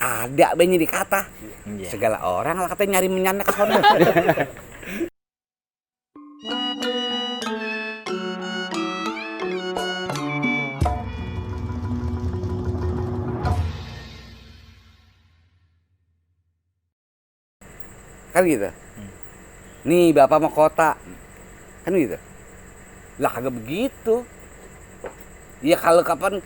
ada banyak dikata. Segala orang lah katanya nyari menyanyi ke sana. Kan gitu. Nih bapak mau kota. Kan gitu. Lah kagak begitu. Ya kalau kapan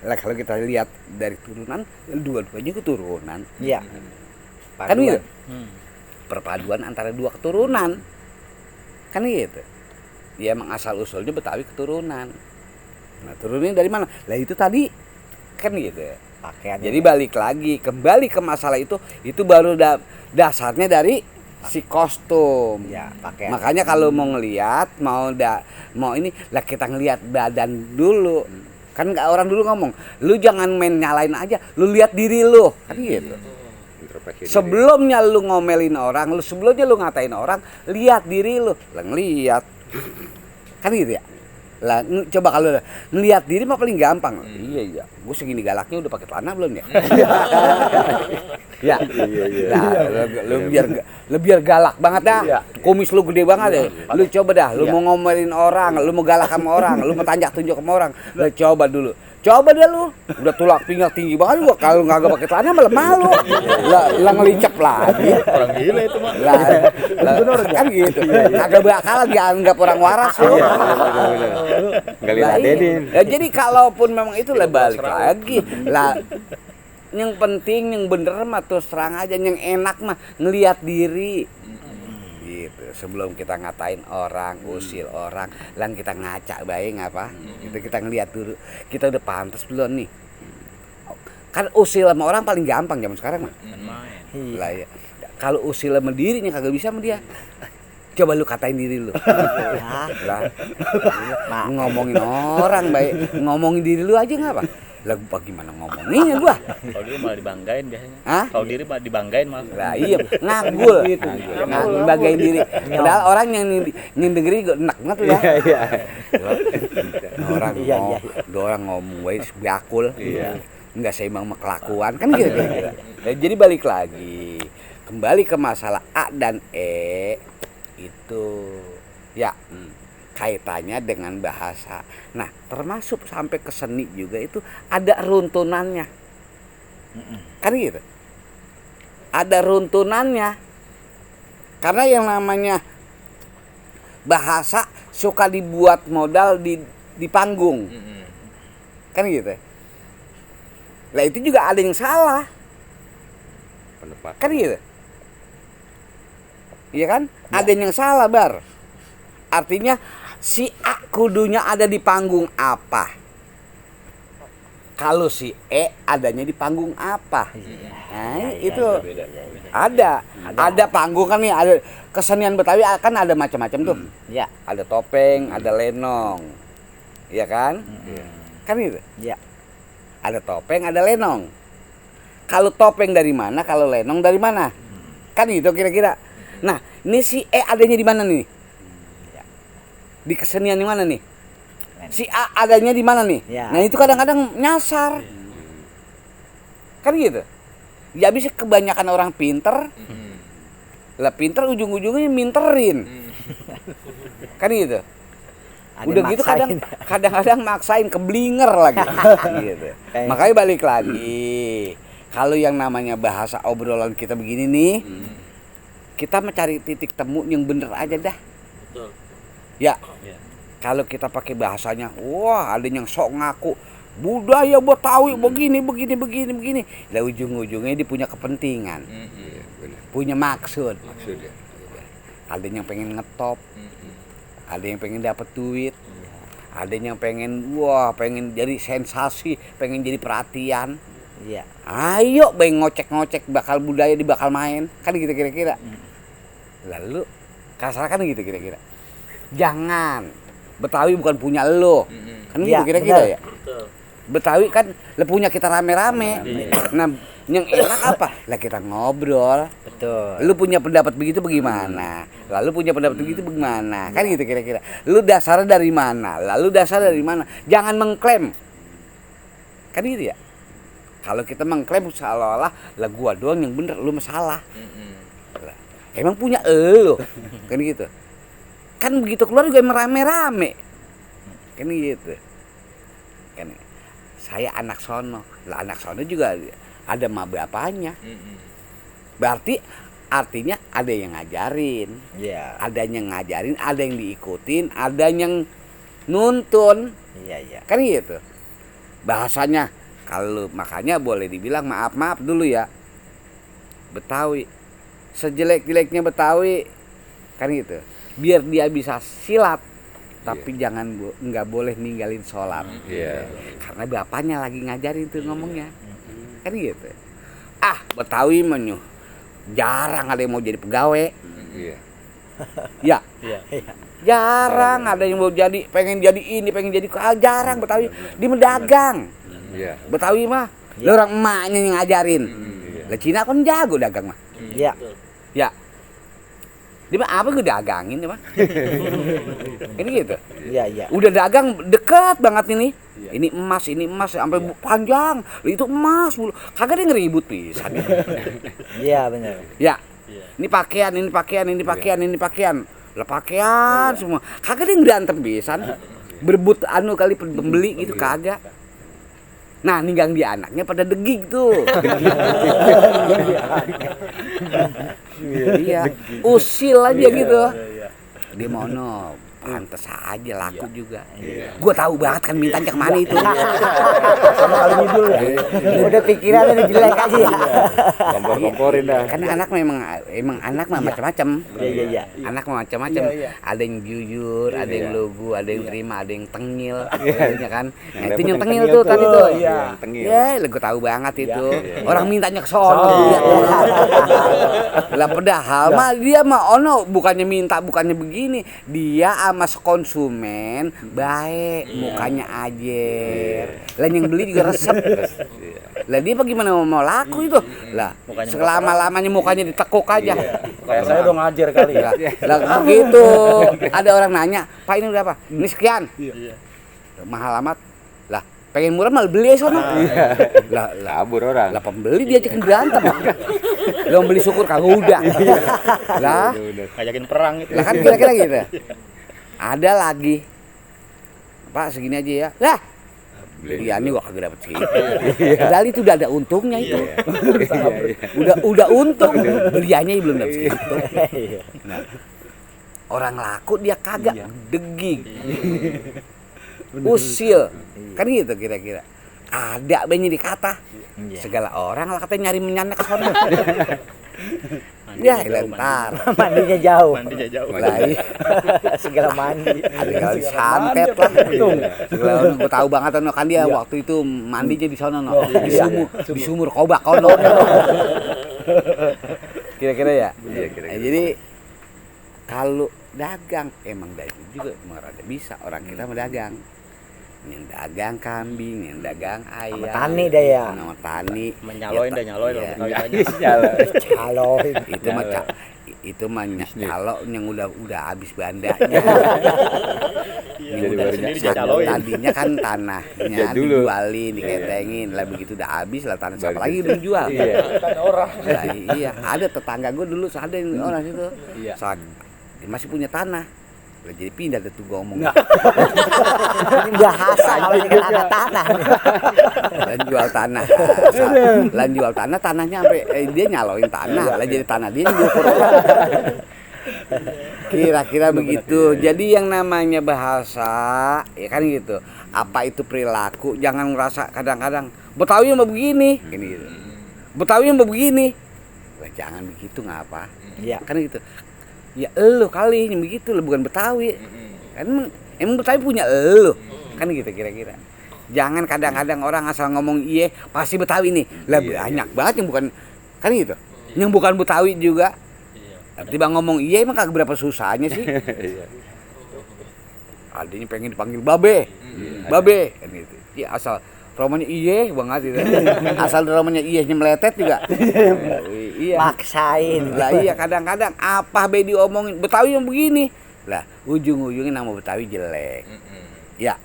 lah kalau kita lihat dari turunan, dua-duanya keturunan. Iya. Kan gitu. Perpaduan antara dua keturunan. Kan gitu. Ya emang asal usulnya Betawi keturunan. Nah, turunnya dari mana? Lah itu tadi kan gitu. Pakaian. Jadi balik lagi, kembali ke masalah itu baru dasarnya dari si kostum. Ya, pakaian. Makanya kalau mau ngelihat, mau ini lah kita ngelihat badan dulu. Kan nggak orang dulu ngomong, lu jangan main nyalain aja, lu lihat diri lu. Kan gitu. Sebelumnya lu ngomelin orang, sebelumnya lu ngatain orang, lihat diri lu. Lah ngelihat. Kan gitu ya. Lah coba kalau ngelihat diri mah paling gampang. Iya. Gue segini galaknya udah pakai celana belum ya? Ya. Nah, lu biar galak banget dah. Kumis lu gede banget ya. Lu coba dah, lu mau ngomelin orang, lu mau galak sama orang, lu mau tanjak tunjuk sama orang. Lu coba dulu. Coba deh lu. Udah tulak pinggang tinggi banget gua kalau enggak pakai celana malah malu. Lah ngelicep lagi. Orang gila itu mah. Lah kan gitu. Kagak bakal dianggap orang waras lu. Enggak diladenin. Ya, jadi kalaupun memang itu lah balik lagi. Lah yang penting yang bener mah terus terang aja, yang enak mah ngelihat diri. Gitu. Sebelum kita ngatain orang, usil orang, lang kita ngaca baik ngapa? Itu kita ngelihat dulu. Kita udah pantas belum nih? Kan usil sama orang paling gampang zaman sekarang mah. Lah ya. Kalau usil sama dirinya kagak bisa sama dia. Coba lu katain diri lu. Lah. Ngomongin orang baik, ngomongin diri lu aja ngapa? Lah bagaimana ngomonginnya gua? Kalau diri malah dibanggain biasanya. Hah? Kalau diri malah dibanggain malah. Lah iya, ngagul gitu. Bagain diri. Padahal orang yang dengerin gue enak banget tuh ya. Iya. Orang ngomong baik biakul. Iya. Enggak seimbang sama kelakuan kan gitu kira-kira. Jadi balik lagi. Kembali ke masalah A dan E itu ya kaitannya dengan bahasa. Nah, termasuk sampai ke seni juga itu ada runtunannya. Kan gitu. Ada runtunannya. Karena yang namanya bahasa suka dibuat modal di panggung. Kan gitu. Lah itu juga ada yang salah. Kan gitu. Iya kan? Ya. Ada yang salah, Bar. Artinya si A kudunya ada di panggung apa? Kalau si E adanya di panggung apa? Nah, itu beda. Ada panggung kan nih, ada kesenian Betawi kan ada macam-macam tuh. Ya, ada topeng, ada lenong. Iya kan? Kan itu? Ya. Ada topeng, ada lenong. Kalau topeng dari mana, kalau lenong dari mana? Kan itu kira-kira. Nah, ini si E adanya di mana nih? Di kesenian di mana nih? Si A adanya di mana nih? Ya. Nah itu kadang-kadang nyasar. Kan gitu. Ya bisa kebanyakan orang pinter. Lah pinter ujung-ujungnya minterin. Kan gitu. Udah gitu kadang-kadang maksain keblinger lagi. Gitu. Makanya balik lagi. Kalau yang namanya bahasa obrolan kita begini nih, kita mencari titik temu yang bener aja dah. Betul. Ya. Kalau kita pakai bahasanya, wah ada yang sok ngaku budaya Betawi begini. Lah ujung-ujungnya dia punya kepentingan, punya maksud. Ya. Ada yang pengen ngetop, ada yang pengen dapat duit, ada yang pengen jadi sensasi, pengen jadi perhatian. Iya. Ayo bang ngocek bakal budaya bakal main, kan gitu kira-kira. Lalu kasar kan gitu kira-kira. Jangan Betawi bukan punya lo, kan gitu kira-kira ya. Betawi kan punya kita rame-rame. Nah, yang enak apa? Lah kita ngobrol. Betul. Lu punya pendapat begitu bagaimana? Lalu punya pendapat begitu bagaimana? Kan gitu kira-kira. Lu dasarnya dari mana? Lalu dasar dari mana? Jangan mengklaim. Kan gitu ya. kalau kita mengklaim seolah-olah lah gua doang yang bener, lu masalah. Lah, emang punya elo. Kan gitu. Kan begitu keluar juga emang rame-rame. Kan gitu. Kan saya anak sono. Lah anak sono juga ada mah bapaknya. Berarti artinya ada yang ngajarin. Iya. Ada yang ngajarin, ada yang diikutin, ada yang nuntun. Iya. Kan gitu. Bahasanya kalau makanya boleh dibilang maaf dulu ya. Betawi. Sejelek-jeleknya Betawi kan gitu. Biar dia bisa silat tapi jangan nggak boleh ninggalin sholat. Karena bapaknya lagi ngajarin tuh ngomongnya. Kan gitu. Betawi menyuh. Jarang ada yang mau jadi pegawai. Ya. Jarang ada yang mau jadi, pengen jadi ini, pengen jadi jarang Betawi. Dia mendagang. Betawi mah orang emaknya yang ngajarin. Lah Cina kan jago dagang mah. Iya. Ya. Dia mah apa gue dagangin dia mah. Ini gitu. Iya. Udah dagang dekat banget ini. Ini emas sampai panjang. Itu emas mulu. Kagak dia ngeribut pisan. Iya benar. Ya. Ini pakaian. Lah pakaian semua. Kagak dia berantem pisan. Berebut kali pembeli gitu kagak. Nah, ninggang di anaknya pada degig tuh. Iya, usil aja gitu. Dia mono, pantes aja laku juga. Gua tahu banget kan mintanya kemana itu. Sama kali ngidul. Udah pikirannya udah jelek aja ya. Kompor-komporin dah. Kan anak emang anak mah macam-macam. Iya. Anak mah macam-macam. Ada yang jujur, ada yang lugu, ada yang terima, ada yang tengil, ya kan. Nah, itu yang tengil tuh tadi tuh. Ya, gua tahu banget itu. Orang mintanya ke sono. Lah padahal mah dia mah bukannya minta, bukannya begini. Dia sama konsumen baik, mukanya ajer. Lah yang beli juga resep. Lah dia bagaimana mau laku itu? Lah selama-lamanya mukanya ditekuk aja. Kayak saya udah ngajar kali ya. Lah begitu. Ada orang nanya, "Pak ini berapa?" "Ini sekian." Mahal amat. Lah pengen murah malah beli sono. Lah Kabur orang. lah pembeli diajakin berantem. Lah beli syukur kagak udah. Lah Ngajakin perang itu. lah kan kira-kira gitu. Ada lagi. Pak segini aja ya. Lah. Iya nih gua kagak dapet segitu. Padahal itu udah ada untungnya itu. Udah untung. Beliannya belum dapet segitu. Nah, orang laku dia kagak degig. Usil. Kan gitu kira-kira. Ada banyak dikata. Segala orang lah katanya nyari menyanek ke sana. Ya, lentar. Mandinya jauh. Lah, iya. Segala mandi. Ada kali santet lah. Gue tahu banget kan dia waktu itu mandinya di sana di sumur kobak kono. Kira-kira ya. Jadi kalau dagang emang dari juga emang rada bisa orang kita mendagang. Yang dagang kambing, yang dagang ayam. Sama tani dah ya. Sama tani. Menyaloin dah nyaloin. Caloin. Itu mah calo yang udah habis bandanya. Tadinya kan tanahnya dijualin, diketengin, lah begitu udah habis lah tanah siapa lagi udah dijual. Tanah orang. Iya, ada tetangga gue dulu ada yang orang situ. Saat dia masih punya tanah. Jadi pindah tuh gue ngomong. Bahasa kalau ini tanah. Lan jual tanah, tanahnya sampai dia nyaloin tanah, lah jadi tanah dia diukur orang. Kira-kira begitu. Jadi yang namanya bahasa, ya kan gitu. Apa itu perilaku? Jangan ngerasa kadang-kadang Betawi mau begini, gini gitu. Betawi mau begini. Wah, jangan begitu ngapa? Iya. Kan gitu. Ya elu kali yang begitu lo bukan Betawi. Kan emang Betawi punya elu. Kan gitu kira-kira. Jangan kadang-kadang orang asal ngomong iye pasti Betawi nih. Lah banyak banget yang bukan kan gitu. Yang bukan Betawi juga. Tiba ngomong iye emang kagak berapa susahnya sih. Adanya pengen dipanggil babe. Babe kan gitu. Ya asal romanya iye banget itu. Asal romanya iye meletet juga. Iya. Maksain. Lah iya kadang-kadang apa be diomongin Betawi yang begini. Lah ujung-ujungnya nama Betawi jelek. Ya.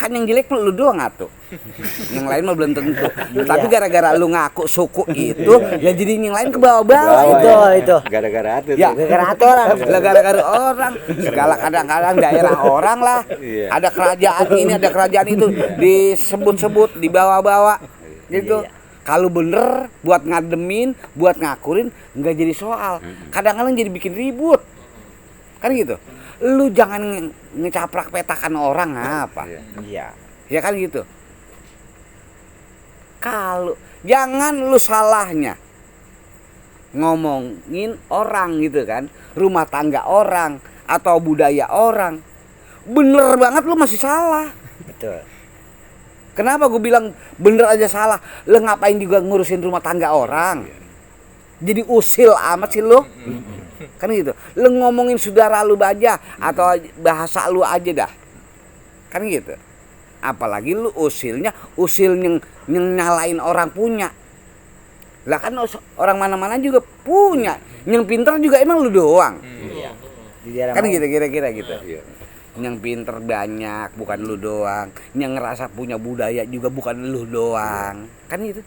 Kan yang jelek lu doang atuh. Yang lain mah belum tentu. Tapi gara-gara lu ngaku suku itu, ya jadi yang lain ke bawah-bawah Itu. Gara-gara itu. Ya, Gara-gara orang. lah gara-gara orang. Segala kadang-kadang daerah orang lah. Iya. Ada kerajaan ini, ada kerajaan itu disebut-sebut, dibawa-bawa. Gitu. Kalau bener buat ngademin, buat ngakurin nggak jadi soal. Kadang-kadang jadi bikin ribut. Kan gitu. Lu jangan ngecaprak petakan orang apa. Iya. Ya kan gitu. Kalau jangan lu salahnya ngomongin orang gitu kan, rumah tangga orang atau budaya orang. Bener banget lu masih salah. Betul. Kenapa gue bilang bener aja salah? Lu ngapain juga ngurusin rumah tangga orang? Jadi usil amat sih lu. Kan gitu. Lu ngomongin saudara lu aja atau bahasa lu aja dah. Kan gitu. Apalagi lu usil yang nyalain orang punya. Lah kan orang mana-mana juga punya. Yang pinter juga emang lu doang. Kan gitu kira-kira gitu. Yang pinter banyak bukan lu doang. Yang ngerasa punya budaya juga bukan lu doang. Kan gitu.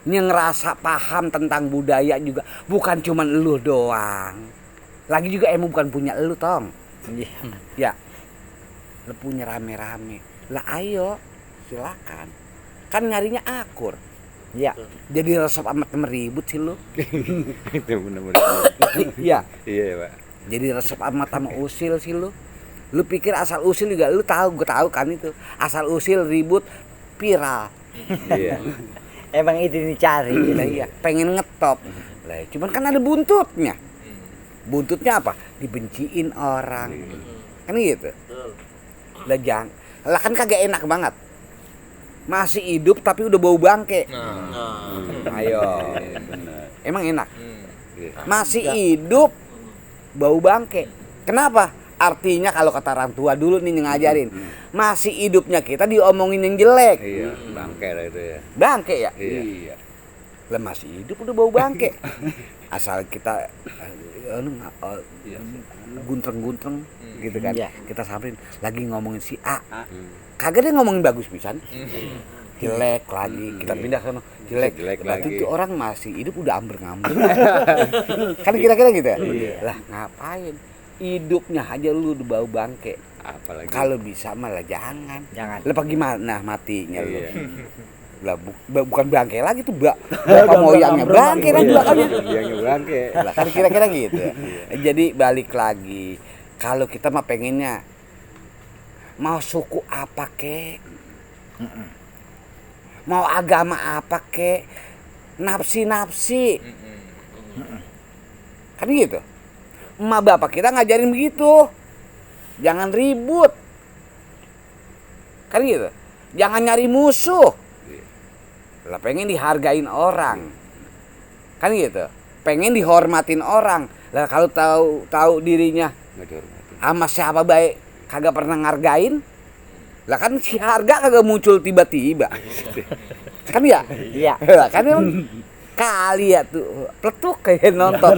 Yang ngerasa paham tentang budaya juga bukan cuman lu doang. Lagi juga emang bukan punya lu, Tong. Ya. Lu punya rame-rame. Lah ayo, silakan. Kan nyarinya akur. Iya. Jadi resep amat meribut sih lu. Itu benar-benar. Iya. Iya, Pak. Jadi resep amat sama usil sih lu. Lu pikir asal usil juga lu tahu, gue tahu kan itu. Asal usil ribut viral. Iya. Emang itu dicari. Lah iya, pengen ngetop. Lah cuman kan ada buntutnya. Buntutnya apa? Dibenciin orang. Kan gitu. Lah kan kagak enak banget. Masih hidup tapi udah bau bangke. Ayo. Emang enak. Masih hidup bau bangke. Kenapa? Artinya kalau kata orang tua dulu nih ngajarin, masih hidupnya kita diomongin yang jelek. Iya, bangke lah itu ya. Bangke ya? Iya. Lah masih hidup udah bau bangke. Asal kita guntreng-guntreng gitu kan. Iya. Kita samperin lagi ngomongin si A. Kagak dia ngomongin bagus pisan. Jelek lagi, kita pindah sono jelek. Berarti lagi. tuh orang masih hidup udah amber-ngamber. Kan kira-kira gitu ya? Lah ngapain? Hidupnya aja lu udah bau bangke. Apalagi Kalau bisa malah jangan. Jangan. Lah gimana matinya lu? Iya. Lah bukan bangke lagi tuh, bapak moyangnya bangke kan belakangnya. Biangnya bangke. Lah kan kira-kira gitu. Jadi balik lagi, kalau kita mah pengennya mau suku apa kek, mau agama apa kek, nafsi kan gitu. Emak bapak kita ngajarin begitu, jangan ribut, kan gitu. Jangan nyari musuh. Lah pengen dihargain orang, kan gitu. Pengen dihormatin orang. Lah kalau tahu dirinya sama siapa baik kagak pernah ngargain. Lah kan si harga kagak muncul tiba-tiba. Kan ya? Iya. Lah kan emang kali ya tuh peletuk kayak nonton.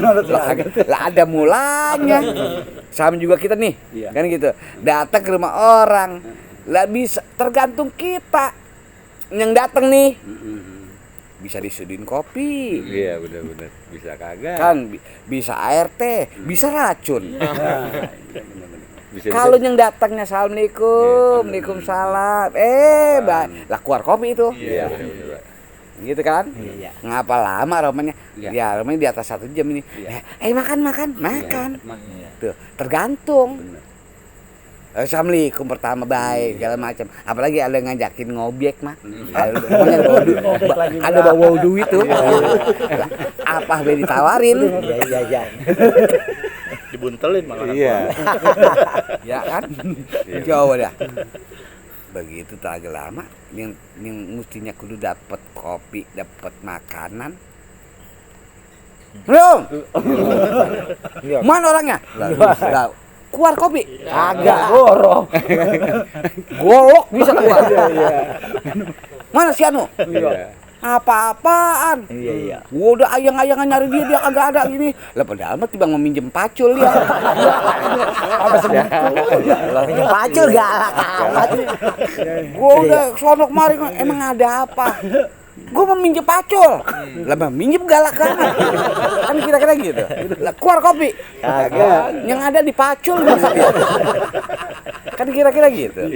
Lah ada mulanya. Sama juga kita nih, kan gitu. Datang ke rumah orang. Lah bisa tergantung kita. Yang datang nih bisa disuduhin kopi. Iya, benar-benar. Bisa kagak. Kan bisa ART, bisa racun. Bisa Kalau yang datangnya assalamualaikum, waalaikumsalam, lah keluar kopi itu, Iya, benar-benar. gitu kan? Iya. Ngapa lama romanya? Ya romanya di atas 1 jam ini. Makan. Tuh tergantung. Assalamualaikum pertama baik segala macam. Apalagi ada ngajakin ngobjek mah. Ada bawa duit tuh. Apa be ditawarin? Iya. Dibuntelin malah. Iya. Ya kan? Coba dah. Begitu tak agak lama yang mestinya kudu dapat kopi, dapat makanan. Belum. Mana orangnya? Lah, keluar kopi. Agak gorok. Golok bisa keluar. Mana si Anu? Iya. Apa-apaan? Iya. Gua udah ayang-ayangan nyari dia kagak ada gini. Lah padahal mah tiba meminjem pacul ya. Apa segitu? Pinjam pacul galak amat. Gua udah sono kemari emang ada apa? Gua mau minjem pacul. Lah minjem galak kan kira-kira gitu. Lah keluar kopi. Kagak. Yang ada di pacul gitu. Kan kira-kira gitu.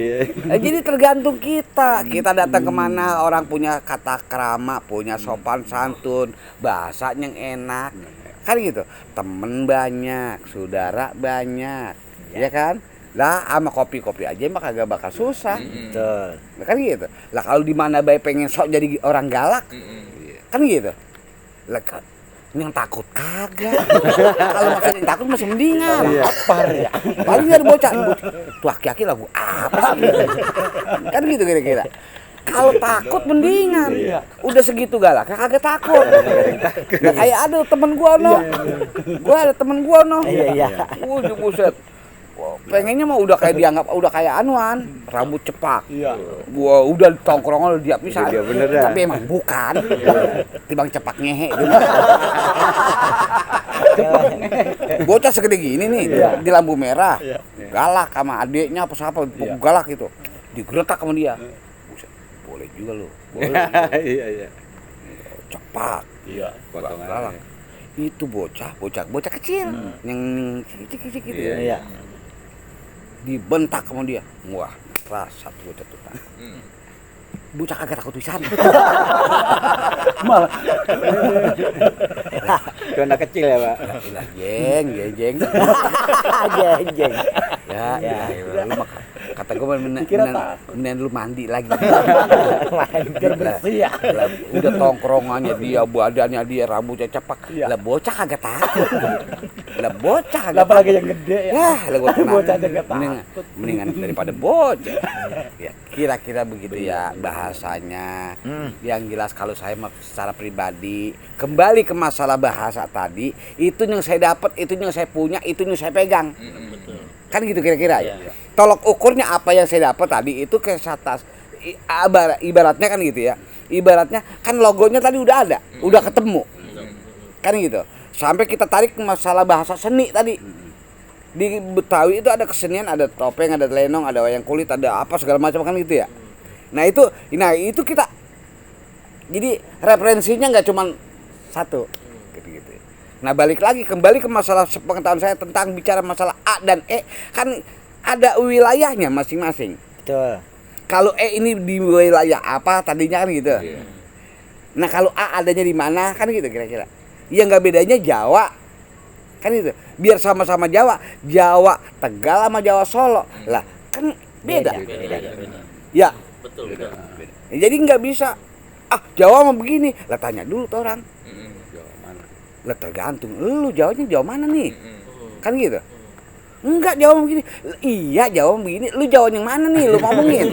Nah, jadi tergantung kita datang kemana, orang punya kata krama, punya sopan santun, bahasa yang enak, kan gitu. Temen banyak, saudara banyak, ya kan? Lah sama kopi-kopi aja mah kagak bakal susah. Betul. Nah, kan gitu. Lah kalau di mana baik pengen sok jadi orang galak, kan gitu. Lah yang takut kagak. Kalau masih yang takut masih mendingan. Par ya. Paling ada bocah. Tuh aki-aki lagu apa sih? Kan gitu kira-kira. Kalau takut mendingan. Udah segitu galak, kagak takut. Nah, kayak ada temen gua no. Gua ada temen gua no. Iya. Buset. Wah, pengennya mah udah kayak dianggap udah kayak anuan, rambut cepak. Iya. Gua udah tongkrongan dia pisan. Iya, bener dah. Tapi emang bukan. Timbang cepak ngehe. Bocah segede gini nih di lampu merah. Galak sama adiknya apa siapa galak itu. Digeretak sama dia. Buset, boleh juga lu. Boleh. Iya. Cepak. Iya, potongan. Galak. Itu bocah kecil yang kecil-kecil gitu. Iya. Dibentak sama dia. Wah, rasa tuh bocah tuh. Bocah kagak takut pisan. Malah Itu anak kecil ya, Pak. Lah jeng. jeng. Ya, lu mah kata gue mendingan lu mandi lagi. Biar bersih ya. Lah, udah tongkrongannya dia, badannya dia, rambutnya cepak. Lah bocah kagak takut. Lah bocah kagak. Apalagi yang gede ya. Ya, lah gua tenang. Bocah aja nggak Mendingan daripada bocah. Ya, kira-kira begitu ya bahasanya. Yang jelas kalau saya mah secara pribadi kembali ke masalah bahasa tadi, itu yang saya dapat, itu yang saya punya, itu yang saya pegang. Kan gitu kira-kira ya. Tolok ukurnya apa yang saya dapat tadi itu ke atas. Ibaratnya kan gitu ya. Ibaratnya kan logonya tadi udah ada, udah ketemu. Kan gitu. Sampai kita tarik masalah bahasa seni tadi. Di Betawi itu ada kesenian, ada topeng, ada lenong, ada wayang kulit, ada apa segala macam kan gitu ya. Nah itu kita jadi referensinya nggak cuma satu gitu. Nah balik lagi kembali ke masalah sepengetahuan saya tentang bicara masalah A dan E, kan ada wilayahnya masing-masing. Betul. Kalau E ini di wilayah apa tadinya kan gitu. Nah kalau A adanya di mana kan gitu kira-kira. Ya nggak bedanya Jawa kan gitu. Biar sama-sama Jawa Tegal sama Jawa Solo lah kan beda. Ya Betul. jadi nggak bisa Jawa mah begini lah, tanya dulu tuh orang. Lah tergantung lu Jawanya Jawa mana nih, kan gitu. Enggak, Jawa begini. Iya Jawa begini, lu Jawa yang mana nih lu ngomongin.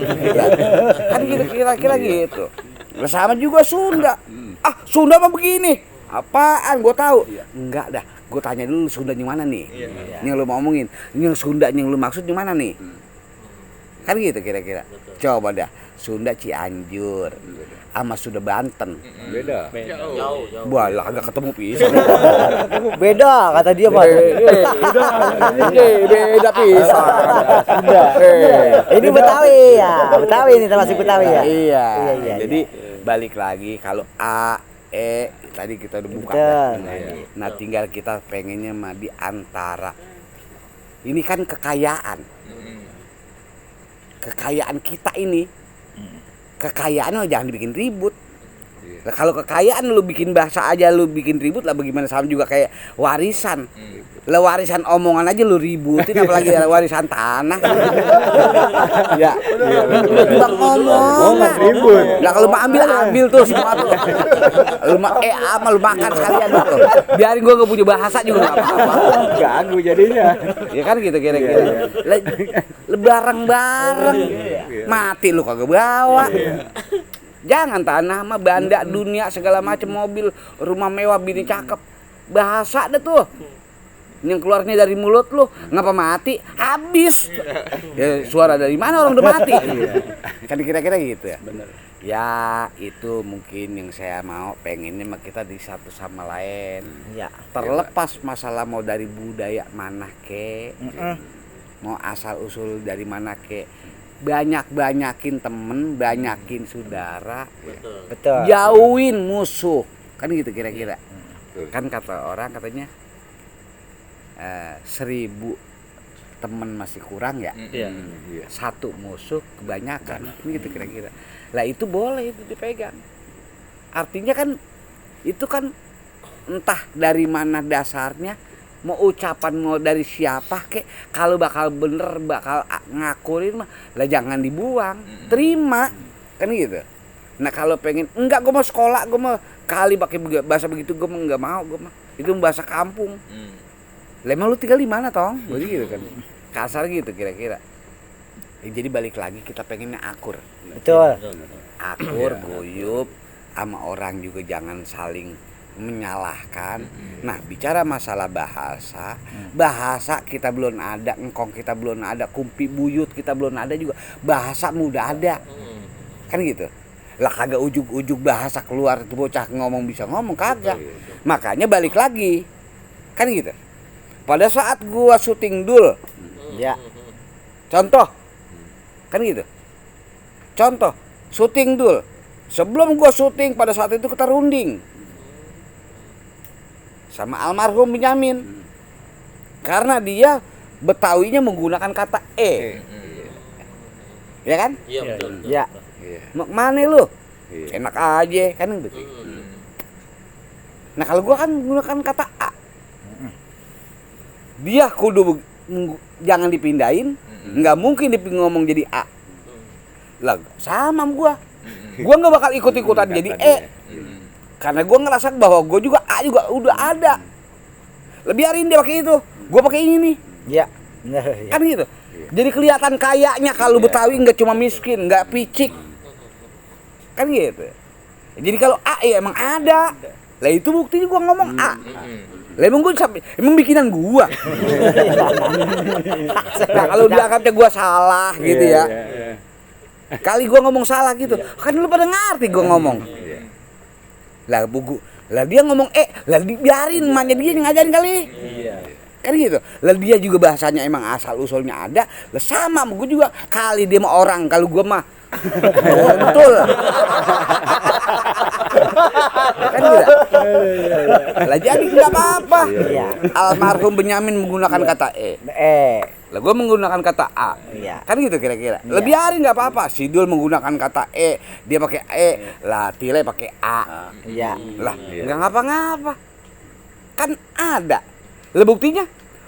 Kan gitu kira-kira gitu. Lah sama juga Sunda. Sunda mah begini. Apaan gua tahu. Enggak dah, gua tanya dulu Sunda yang mana nih. Yang lu mau ngomongin, yang Sunda yang lu maksud yang mana nih. Kan gitu kira-kira. Coba dah Sunda Cianjur sama Sunda Banten. Beda. Jauh. Wah, lah agak ketemu pisan. Beda kata dia mah. Beda pisan. Ini Betawi ya. Betawi ini termasuk Betawi ya. Iya. Iya. Jadi balik lagi kalau A, E tadi kita udah buka. Betul. Nah, tinggal kita pengennya mah di antara. Ini kan kekayaan. Kekayaan kita ini. Kekayaan mah jangan dibikin ribut. Nah, kalau kekayaan lu bikin bahasa aja lu bikin ribut lah, bagaimana sama juga kayak warisan. Lah warisan omongan aja lu ributin, apalagi warisan tanah. Ya. Bang ngomong ribut. Lah kalau mau ambil tuh semua tuh. Lu lu makan sekalian tuh. Biarin gua enggak punya bahasa juga enggak apa-apa. Ganggu jadinya. Ya kan gitu kira-kira. Bareng-bareng. Mati lu kagak bawa. Jangan tanah mah banda dunia segala macam, mobil, rumah mewah, bini cakep. Bahasa deh tuh. yang keluarnya dari mulut lu ngapa mati habis ya, suara dari mana orang udah mati kan kira-kira gitu ya. Bener. Ya itu mungkin yang saya mau pengennya mah kita di satu sama lain Iya. terlepas masalah mau dari budaya mana ke mau asal usul dari mana ke banyakin temen banyakin saudara Betul. jauhin musuh kan gitu kira-kira kan kata orang katanya 1000 temen masih kurang ya Iya. satu musuh kebanyakan ini gitu kira-kira lah itu boleh itu dipegang artinya kan itu kan entah dari mana dasarnya mau ucapan mau dari siapa kek kalau bakal bener bakal ngakurin mah lah jangan dibuang terima kan gitu. Nah kalau pengen enggak gue mau sekolah gue mau kali pakai bahasa begitu gue mah enggak mau gue mah itu bahasa kampung. Lah emang lu tinggal di mana tong? Begitu kan. Kasar gitu kira-kira. Ya, jadi balik lagi kita pengennya akur. Betul. Akur, guyup sama orang juga jangan saling menyalahkan. Nah, bicara masalah bahasa, bahasa kita belum ada, engkong kita belum ada, kumpi buyut kita belum ada juga. Bahasa mudah ada. Kan gitu. Lah kagak ujug-ujug bahasa keluar tuh bocah ngomong bisa ngomong kagak. Makanya balik lagi. Kan gitu. Pada saat gua syuting dul, Ya. contoh, kan gitu. Contoh, syuting dul. Sebelum gua syuting pada saat itu kita runding sama almarhum Benyamin, karena dia Betawinya menggunakan kata ya kan? Iya betul. Ya. Mau kemana lu? Iya. Enak aja kan gitu. Nah kalau gua kan menggunakan kata A, dia kudu jangan dipindahin, nggak mungkin ngomong jadi A. Lah sama gua nggak bakal ikut-ikutan jadi E, karena gua ngerasa bahwa gua juga A juga udah ada. Biarin dia pakai itu, gua pakai ini nih, Ya. Benar ya. kan gitu. Jadi kelihatan kayaknya kalau Betawi nggak cuma miskin, nggak picik, kan gitu. Jadi kalau A ya emang ada. Lah itu buktinya gua ngomong A. Lah emang gua sampai emang bikinan gua. Nah kalau dianggapnya gua salah gitu ya. Kali gua ngomong salah gitu. Kan lu pada ngerti gua ngomong. Lah buku. Lah dia ngomong lah biarin emaknya dia yang ngajarin kali. Kan gitu. Lah dia juga bahasanya emang asal usulnya ada. Lah sama gua juga kali dia mah orang kalau gua mah betul. Kan gitu. Lah jadi enggak apa-apa. Iya. Almarhum Benyamin menggunakan kata lah gue menggunakan kata A. Iya. Kan gitu kira-kira. Lah biarin enggak apa-apa. Sidul menggunakan kata dia pakai lah Tile pakai A. Iya. Lah enggak ngapa-ngapa. Kan ada. Lah buktinya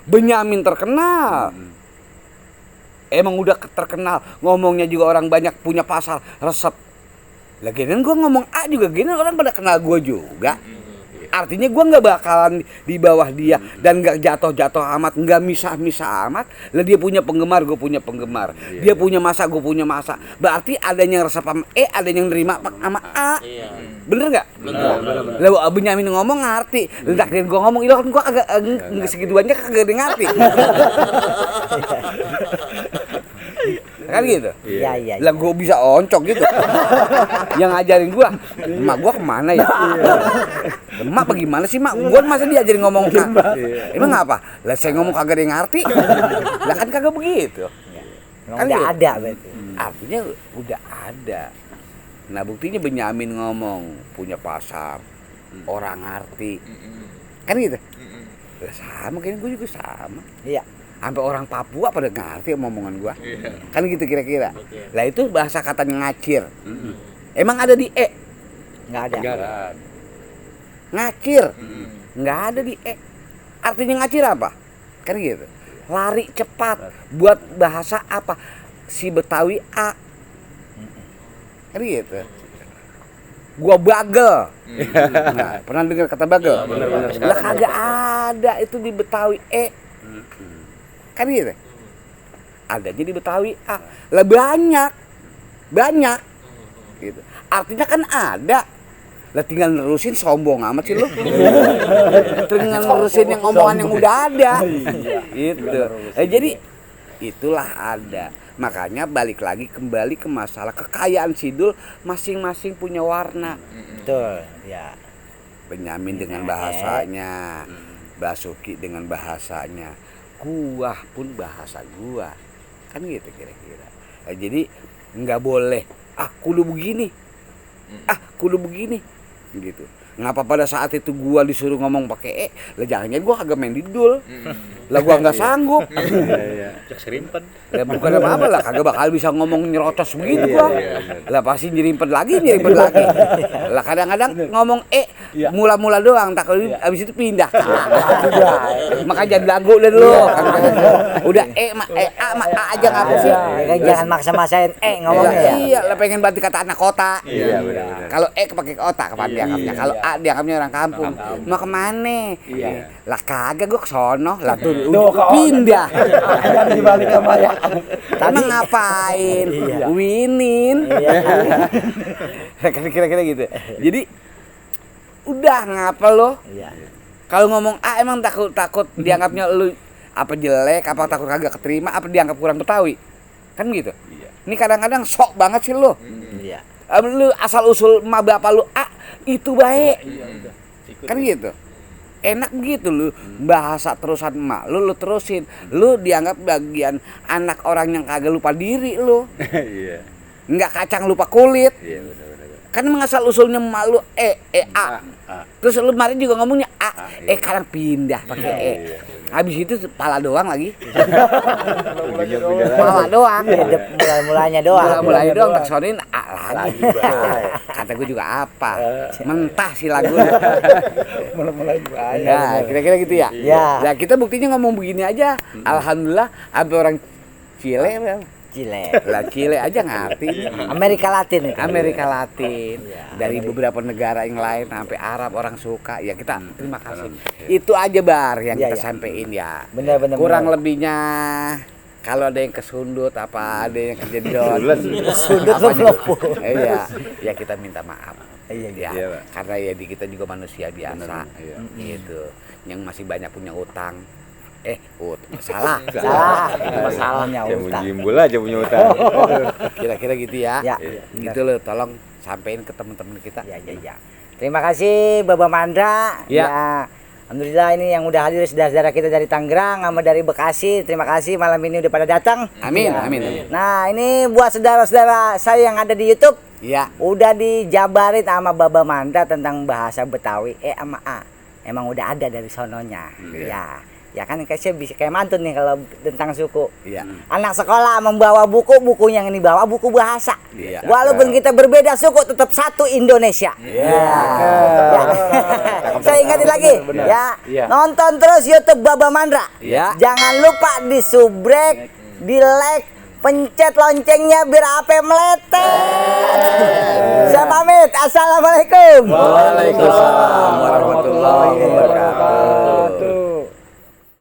Benyamin terkenal. Emang udah terkenal, ngomongnya juga orang banyak punya pasar resep. Lah gini gue ngomong A juga gini orang pada kenal gue juga. Artinya gue nggak bakalan di bawah dia dan nggak jatuh amat, nggak misah amat. Lah dia punya penggemar, gue punya penggemar. Dia punya masa, gue punya masa. Berarti ada yang resep sama ada yang nerima sama A. Iya. Bener nggak? Bener. Lah Benyamin ngomong ngerti. Lah gue ngomong itu kan gue agak segituannya kagak ngerti. Kan gitu. Iya. Lah gue bisa oncok gitu. Yang ngajarin gue, emak gue kemana ya? Emak bagaimana sih mak? Gue masa diajarin ngomong A? Emang apa? Lah saya ngomong kagak ada yang ngerti. Lah kan kagak begitu. Memang Kan udah gitu. ada berarti. Artinya udah ada. Nah buktinya Benyamin ngomong punya pasar, orang ngerti. Kan gitu. Lah sama kayaknya gue juga sama. Iya. Sampai orang Papua pada ngerti omongan gua. Kan gitu kira-kira. Lah itu bahasa katanya ngacir. Emang ada di Enggak ada. ngacir. Nggak ada di artinya ngacir apa? Kan gitu. Lari cepat. Buat bahasa apa? Si Betawi A. Kan gitu. Gua bagel. Nah, pernah dengar kata bagel? Lah kagak ada itu di Betawi Kan gitu. Adanya di Betawi A. Lah banyak. Gitu. Artinya kan ada. Lah tinggal nerusin sombong amat sih lu. Tinggal nerusin yang omongan yang udah ada. Gitu. Jadi itulah ada. Makanya balik lagi kembali ke masalah kekayaan Sidul masing-masing punya warna. Betul, ya. Benyamin dengan bahasanya, Basuki dengan bahasanya, gua pun bahasa gua. Kan gitu kira-kira. Jadi nggak boleh kudu begini. Kudu begini. Gitu. Ngapa pada saat itu gua disuruh ngomong pakai lah jangan gua kagak main didul. Lah gua nggak sanggup. Jak serimpen. Ya bukan apa-apa lah, kagak bakal bisa ngomong nyerocos begitu gua. Lah pasti nyerimpet lagi. Lah kadang-kadang ngomong mula-mula doang, tak habis itu pindah. Maka jadi lagu deh dulu. Udah A aja ngapa sih? Jangan maksa-maksain ngomongnya ya. Iya, lah pengen bantu kata anak kota. Iya, benar. Kalau pakai otak kapan dianggapnya. Kalau A dianggapnya orang kampung. Mau kemana? Iya. Lah kagak gua kesono. Lah tuh pindah. Jangan dibalik sama ya. Tadi ngapain? Winin. Kira-kira gitu. Jadi udah ngapa lo? Iya. Kalau ngomong emang takut dianggapnya lu apa jelek, apa takut kagak keterima, apa dianggap kurang Betawi. Kan gitu. Iya. Ini kadang-kadang sok banget sih lo. Iya. Lu asal usul emak bapak lu itu baik. Kan gitu. Enak begitu lu bahasa terusan emak lu terusin. Lu dianggap bagian anak orang yang kagak lupa diri lu. Iya. Enggak kacang lupa kulit. Iya, benar. Kan mengasal usulnya emak lu A. Terus lu kemarin juga ngomongnya A. Kadang pindah pakai E. Habis itu pala doang lagi. Pala doang. Mulai-mulainya doang. Mulai doang tak sonin A lagi. Kata gue juga apa? Mentah si lagu. Mulai Ya, kira-kira gitu ya. Ya. Nah, kita buktinya ngomong begini aja. Alhamdulillah sampai orang Chile lah Chile aja ngerti. Amerika Latin itu. Amerika Latin, dari beberapa negara yang lain sampai Arab orang suka. Ya kita terima kasih. Itu aja bar yang kita sampein ya. Benar-benar. Kurang lebihnya kalau ada yang kesundut apa ada yang kejedot. Sudut lopo. Iya, ya kita minta maaf. Iya, Ya, karena ya kita juga manusia biasa. Gitu. Yang masih banyak punya utang. Salah. Masalahnya Ya utang. menjimbul aja punya utang. Kira-kira gitu ya. Ya. Gitu loh, tolong sampein ke teman-teman kita. Ya. Terima kasih Bapak Mandra. Ya. Alhamdulillah ini yang udah hadir saudara-saudara kita dari Tangerang sama dari Bekasi. Terima kasih malam ini udah pada datang. Amin, Ya. amin. Nah, ini buat saudara-saudara saya yang ada di YouTube, Iya. udah dijabarin sama Bapak Mandra tentang bahasa Betawi sama A. Emang udah ada dari sononya. Ya kan saya bisa kayak mantun nih kalau tentang suku. Iya. Anak sekolah membawa buku yang ini bawa buku bahasa. Iya. Walaupun kita berbeda suku tetap satu Indonesia. Saya ingatin lagi ya. Nonton terus YouTube Baba Mandra. Iya. Jangan lupa di subrek, di like, pencet loncengnya biar ape meletet. Saya pamit. Assalamualaikum. Waalaikumsalam warahmatullahi wabarakatuh.